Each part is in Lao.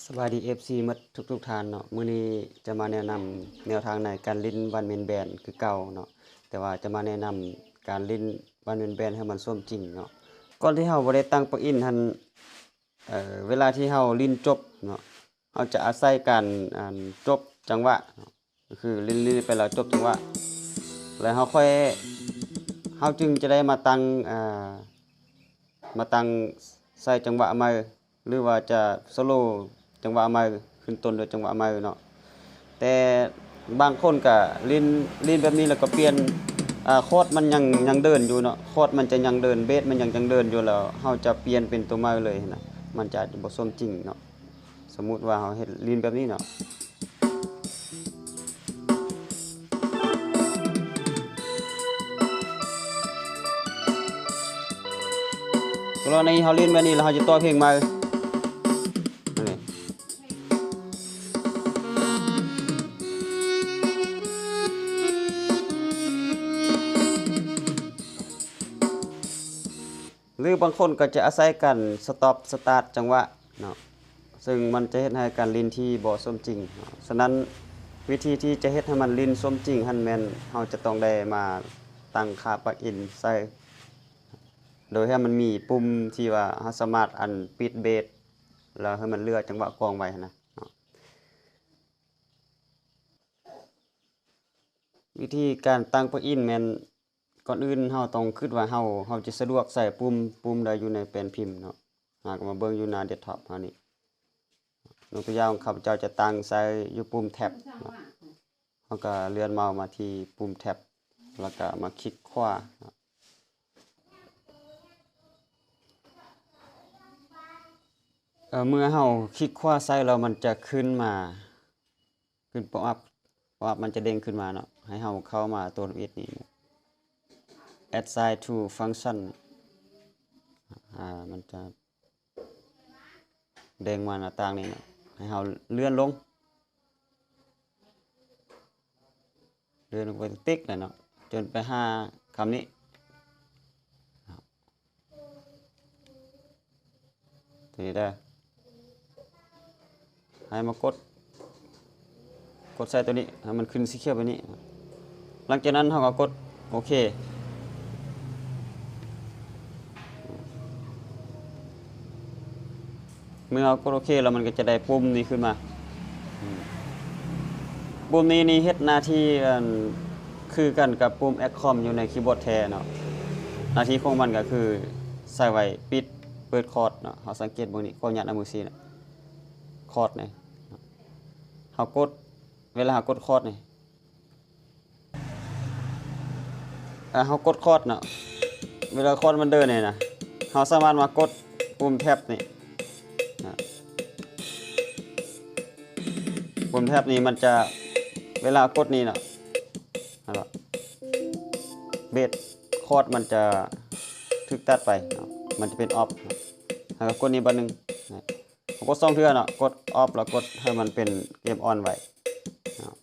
ສະບາຍດີ ເອັຟຊີ ໝົດທຸກໆທ່ານເນາະ. ມື້ນີ້ຈະມາແນະນຳແນວທາງໃນການຫຼິ້ນວັນແມນແບນຄືເກົ່າເນາະ, ແຕ່ວ່າຈະມາແນະນຳການຫຼິ້ນວັນແມນແບນໃຫ້ມັນສົມຈິງເນາະ. ກ່ອນທີ່ເຮົາບໍ່ໄດ້ຕັ້ງປລັກອິນຫັ້ນ ເອີ ເວລາທີ່ເຮົາຫຼິ້ນຈົບເນາະ, ເຮົາຈະອາໄສການ ອັນ ຈົບຈັງຫວະເນາະ. ກໍຄືຫຼິ້ນໆໄປແລ້ວຈົບຈັງຫວະ ແລ້ວເຮົາຄ່ອຍ ເຮົາຈຶ່ງຈະໄດ້ມາຕັ້ງ ອ່າ ມາຕັ້ງໃສ່ຈັງຫວະໃໝ່ ຫຼືວ່າຈະສະໂລຈັງຫວະໃໝ່ ຂຶ້ນຕົ້ນດ້ວຍຈັງຫວະໃໝ່ເນາະ. ແຕ່ບາງຄົນກະຫຼິ້ນ ຫຼິ້ນແບບນີ້ແລ້ວກໍປ່ຽນ ອ່າ ຄອດມັນຍັງ ຍັງເດີນຢູ່ເນາະ, ຄອດມັນຈະຍັງເດີນ ເບສມັນຍັງ ຍັງເດີນຢູ່ ແລ້ວເຮົາຈະປ່ຽນເປັນຕົວໃໝ່ເລີຍຫັ້ນນະ ມັນຈະບໍ່ສົມຈິງເນາະ. ສົມມຸດວ່າເຮົາເຮັດຫຼິ້ນແບບນີ້ເນາະ, ກໍລະນີເຮົາຫຼິ້ນແບບນີ້ແລ້ວເຮົາຈະຕໍ່ເພງໃໝ່ ຫຼືບາງຄົນກໍຈະອາໄສການສະຕັອບສະຕາດຈັງຫວະເນາະ, ເຊິ່ງມັນຈະເຮັດໃຫ້ການຫຼິ້ນທີ່ບໍ່ສົມຈິງເນາະ. ສະນັ້ນ ວິທີທີ່ຈະເຮັດໃຫ້ມັນຫຼິ້ນສົມຈິງຫັ້ນແມ່ນເຮົາຈະຕ້ອງໄດ້ມາຕັ້ງຄ່າປລັກອິນໃສ່ ໂດຍໃຫ້ມັນມີປຸ່ມທີ່ວ່າເຮົາສາມາດ ອັນ ປິດເບສ ແລ້ວໃຫ້ມັນເຫຼືອຈັງຫວະກອງໄວ້ຫັ້ນນະເນາະ. ວິທີການຕັ້ງປລັກອິນແມ່ນ ກ່ອນອື່ນເຮົາຕ້ອງຄິດວ່າເຮົາ ເຮົາຈະສະດວກໃສ່ປຸ່ມ ປຸ່ມໃດຢູ່ໃນແປ້ນພິມເນາະ. ເຮົາກໍມາເບິ່ງຢູ່ໜ້າເດັສທັອບເຮົານີ້. ຍົກຕົວຢ່າງ ຂ້າພະເຈົ້າຈະຕັ້ງໃສ່ຢູ່ປຸ່ມແທັບເນາະ, ເຮົາກໍເລື່ອນເມົາສ໌ມາທີ່ປຸ່ມແທັບ ແລ້ວກໍມາຄລິກຂວາເນາະ. ເອີ ເມື່ອເຮົາຄລິກຂວາໃສ່ແລ້ວ ມັນຈະຂຶ້ນມາ ຂຶ້ນ pop up pop up ມັນຈະເດ້ງຂຶ້ນມາເນາະ, ໃຫ້ເຮົາເຂົ້າມາຕົວທຳອິດນີ້ Assign to Function ອາ ມັນຈະເດ້ງມາໜ້າຕ່າງນີ້ເນາະ, ໃຫ້ເຮົາເລື່ອນລົງ ເລື່ອນລົງໄປຕິກໆແຫຼະເນາະ ຈົນໄປຫາຄຳນີ້. ຕົວນີ້ເດີ ໃຫ້ມາກົດ ກົດໃສ່ຕົວນີ້ ໃຫ້ມັນຂຶ້ນສີຂຽວແບບນີ້. ຫຼັງຈາກນັ້ນເຮົາກໍກົດໂອເຄ. ເມື່ອເຮົາກົດໂອເຄແລ້ວ ມັນກໍຈະໄດ້ປຸ່ມນີ້ຂຶ້ນມາ. ອືມ ປຸ່ມນີ້ນີ້ເຮັດໜ້າທີ່ ອັນ ຄືກັນກັບປຸ່ມ Add Com ຢູ່ໃນຄີບອດແທ້ເນາະ. ໜ້າທີ່ຂອງມັນກໍຄືໃສ່ໄວ້ປິດເປີດຄອດເນາະ. ເຮົາສັງເກດເບິ່ງນີ້ ຂໍອະນຸຍາດເອົາມືຊີ້ນະ ຄອດນີ້ ເຮົາກົດ ເວລາເຮົາກົດຄອດນີ້ ອ່າ ເຮົາກົດຄອດເນາະ, ເວລາຄອດມັນເດີນນີ້ນະ ເຮົາສາມາດມາກົດປຸ່ມແທັບນີ້ນະ. ປຸ່ມແທັບນີ້ມັນຈະ ເວລາເຮົາກົດນີ້ເນາະ ເຫັນບໍ່ ເບສຄອດມັນຈະຖືກຕັດໄປເນາະ, ມັນຈະເປັນອອບເນາະ. ເຮົາກໍກົດນີ້ບາດໜຶ່ງນະ, ເຮົາກົດສອງເທື່ອເນາະ, ກົດອອບແລ້ວກົດໃຫ້ມັນເປັນເກມອອນໄວ້ເນາະ.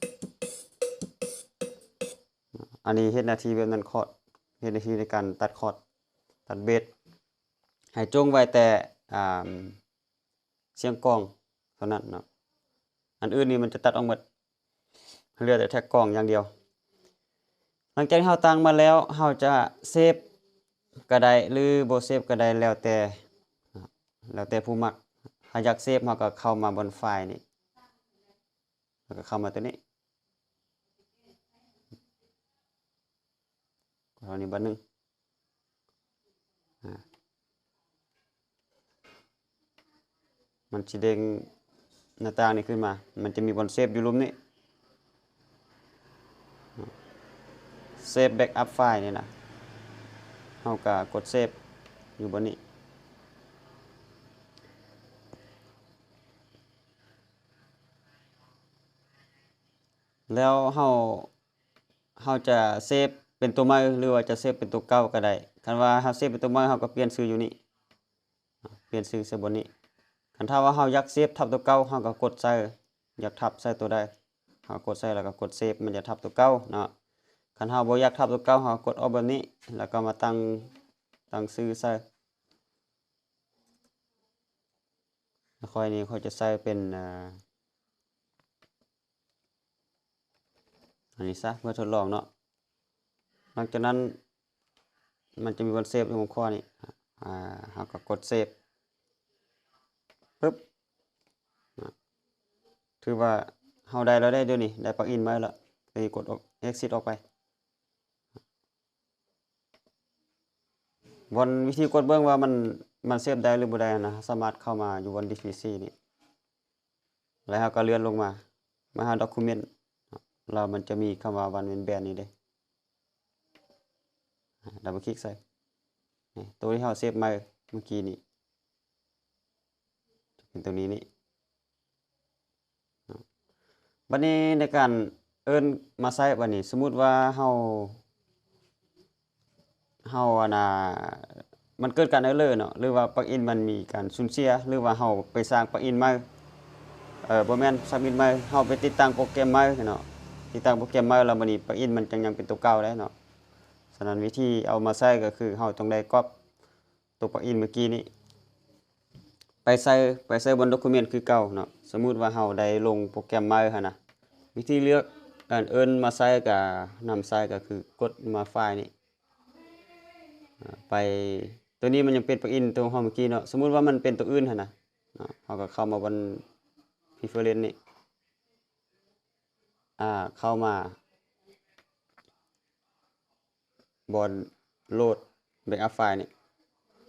ອັນນີ້ເຮັດໜ້າທີ່ແບບນັ້ນຄອດ, ເຮັດໜ້າທີ່ໃນການຕັດຄອດ ຕັດເບສ ໃຫ້ຈົ່ງໄວ້ແຕ່ ອ່າ ສຽງກອງເທົ່ານັ້ນເນາະ, ອັນອື່ນນີ້ມັນຈະຕັດອອກໝົດ, ເຫຼືອແຕ່ແທັກກອງຢ່າງດຽວ. ຫຼັງຈາກທີ່ເຮົາຕັ້ງມາແລ້ວ ເຮົາຈະເຊບກໍໄດ້ ຫຼືບໍ່ເຊບກໍໄດ້ ແລ້ວແຕ່ ແລ້ວແຕ່ຜູ້ມັກ. ຖ້າຢາກເຊບ ເຮົາກໍເຂົ້າມາບ່ອນໄຟລ໌ນີ້ ແລ້ວກໍເຂົ້າມາຕົວນີ້ ເທົ່ານີ້ບາດໜຶ່ງ ອາ ມັນຊິເດ້ງໜ້າຕ່າງນີ້ຂຶ້ນມາ, ມັນຈະມີບ່ອນເຊບຢູ່ລຸ່ມນີ້ ເຊບແບັກອັບໄຟລ໌ນີ້ນະ, ເຮົາກໍກົດເຊບຢູ່ບ່ອນນີ້ ແລ້ວເຮົາ ເຮົາຈະເຊບເປັນຕົວໃໝ່ ຫຼືວ່າຈະເຊບເປັນຕົວເກົ່າກໍໄດ້. ຄັນວ່າເຮົາເຊບເປັນຕົວໃໝ່ ເຮົາກໍປ່ຽນຊື່ຢູ່ນີ້ ປ່ຽນຊື່ໃສ່ບ່ອນນີ້. ຄັນຖ້າວ່າເຮົາຢາກເຊບທັບຕົວເກົ່າ ເຮົາກໍກົດໃສ່, ຢາກທັບໃສ່ຕົວໃດ ເຮົາກົດໃສ່ ແລ້ວກໍກົດເຊບ ມັນຈະທັບຕົວເກົ່າເນາະ. ຄັນເຮົາບໍ່ຢາກທັບຕົວເກົ່າ ເຮົາກໍກົດອອກແບບນີ້ ແລ້ວກໍມາຕັ້ງ, ຕັ້ງຊື່ໃສ່. ຂ້ອຍນີ້ຂ້ອຍຈະໃຊ້ເປັນ ເອີ ອັນນີ້ຊະ ເພື່ອທົດລອງເນາະ. ຫຼັງຈາກນັ້ນມັນຈະມີບ່ອນເຊບຢູ່ຂວານີ້ ອາ ເຮົາກໍກົດເຊບ ປຶບ ນະ ຖືວ່າເຮົາໄດ້ແລ້ວເດ້ ດຽວນີ້ໄດ້ປລັກອິນໃໝ່ແລ້ວ. ດຽວນີ້ກົດອອກ ເອັກຊິດອອກໄປ. ບ່ອນວິທີກົດເບິ່ງວ່າມັນ ມັນເຊບໄດ້ຫຼືບໍ່ໄດ້ຫັ້ນນະ ເຮົາສາມາດເຂົ້າມາຢູ່ບ່ອນດີພີຊີນີ້ ແລ້ວເຮົາກໍເລື່ອນລົງມາ ມາຫາດັອກຄິວເມັນ ແລ້ວມັນຈະມີຄຳວ່າວັນແອນແບນນີ້ເດ້ ດັບເບິນຄລິກໃສ່ ນີ້ ໂຕທີ່ເຮົາເຊບໃໝ່ເມື່ອກີ້ນີ້ ຈະເປັນໂຕນີ້ນີ້. ບັດນີ້ໃນການເອີ້ນມາໃຊ້ ບັດນີ້ສົມມຸດວ່າເຮົາ ເຮົາ ອັນນ່າ ມັນເກີດການເອີເລີເນາະ ຫຼືວ່າປລັກອິນມັນມີການສູນເສຍ ຫຼືວ່າເຮົາໄປສ້າງປລັກອິນໃໝ່ ເອີ ບໍ່ແມ່ນສ້າງປລັກອິນໃໝ່ ເຮົາໄປຕິດຕັ້ງໂປຣແກຣມໃໝ່ເນາະ ຕິດຕັ້ງໂປຣແກຣມໃໝ່ ແລ້ວບັດນີ້ປລັກອິນມັນຈັ່ງຍັງເປັນໂຕເກົ່າໄດ້ເນາະ. ສະນັ້ນວິທີເອົາມາໃຊ້ກໍຄືເຮົາຕ້ອງໄດ້ກັອບ ຕົວປລັກອິນເມື່ອກີ້ນີ້ ໄປໃສ່ ໄປໃສ່ບ່ອນດັອກຄິວເມັນຄືເກົ່າເນາະ. ສົມມຸດວ່າເຮົາໄດ້ລົງໂປຣແກຣມໃໝ່ຫັ້ນນະ ວິທີເລືອກ ອັນເອີ້ນມາໃຊ້ກະນຳໃຊ້ກໍຄືກົດມາໄຟລ໌ນີ້ ອາ ໄປ ຕົວນີ້ມັນຍັງເປັນປລັກອິນຕົວເຮົາເມື່ອກີ້ເນາະ. ສົມມຸດວ່າມັນເປັນຕົວອື່ນຫັ້ນນະ ເຮົາກໍເຂົ້າມາບ່ອນພຣີເຟີເຣັນນີ້ ອາ ເຂົ້າມາ ບ່ອນໂຫຼດແບັກອັບໄຟລ໌ນີ້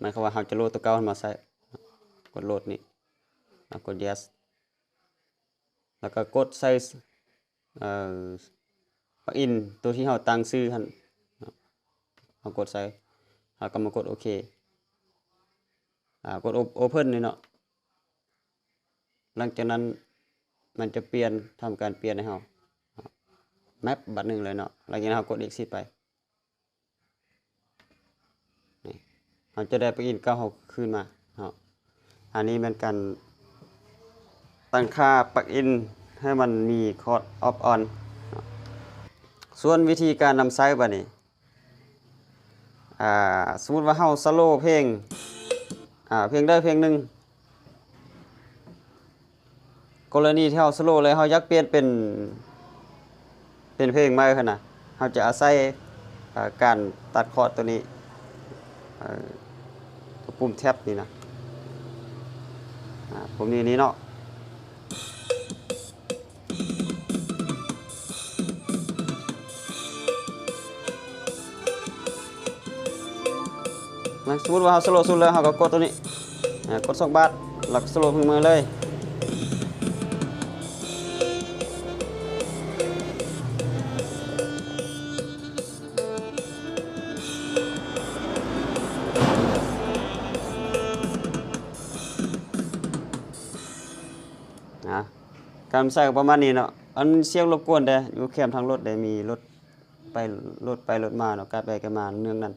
ໝາຍຄວາມວ່າເຮົາຈະໂຫຼດຕົວເກົ່າຫັ້ນມາໃຊ້ ກົດໂຫຼດນີ້ ແລ້ວກົດເຢສ ແລ້ວກໍກົດໃສ່ ເອີ ປລັກອິນຕົວທີ່ເຮົາຕັ້ງຊື່ຫັ້ນ ເຮົາກົດໃສ່ ເຮົາກໍມາກົດໂອເຄ ອາ ກົດໂອ ໂອເພິນນີ້ເນາະ. ຫຼັງຈາກນັ້ນມັນຈະປ່ຽນ ທຳການປ່ຽນໃຫ້ເຮົາ ແມັບບາດໜຶ່ງເລີຍເນາະ. ຫຼັງຈາກນັ້ນເຮົາກົດເອັກຊິດໄປ ນີ້ ເຮົາຈະໄດ້ປລັກອິນເກົ່າເຮົາຄືນມາເນາະ. ອັນນີ້ແມ່ນການຕັ້ງຄ່າປລັກອິນໃຫ້ມັນມີຄອດອອບອອນເນາະ. ສ່ວນວິທີການນຳໃຊ້ບາດນີ້ ອາ ສົມມຸດວ່າເຮົາສະໂລເພງ ອາ ເພງໃດເພງໜຶ່ງ ກໍລະນີທີ່ເຮົາສະໂລແລ້ວ ເຮົາຢາກປ່ຽນເປັນ ເປັນເພງໃໝ່ຫັ້ນນະ ເຮົາຈະອາໄສ ອາ ການຕັດຄອດຕົວນີ້ ເອີ ຕົວປຸ່ມແທັບນີ້ນະ ອາ ປຸ່ມນີ້ນີ້ເນາະ. ນະ ສົມມຸດວ່າເຮົາສະໂລສຸດແລ້ວ ເຮົາກໍກົດຕົວນີ້ ອາ ກົດສອງບາດ ແລ້ວກໍສະໂລເພງໃໝ່ເລີຍ. ນະ ການໃຊ້ກໍປະມານນີ້ເນາະ. ອັນສຽງລົບກວນເດ້ ຢູ່ແຄມທາງລົດເດ້ ມີລົດໄປ ລົດໄປລົດມາເນາະ ກັບໄປກັບມາເນື່ອງນັ້ນ.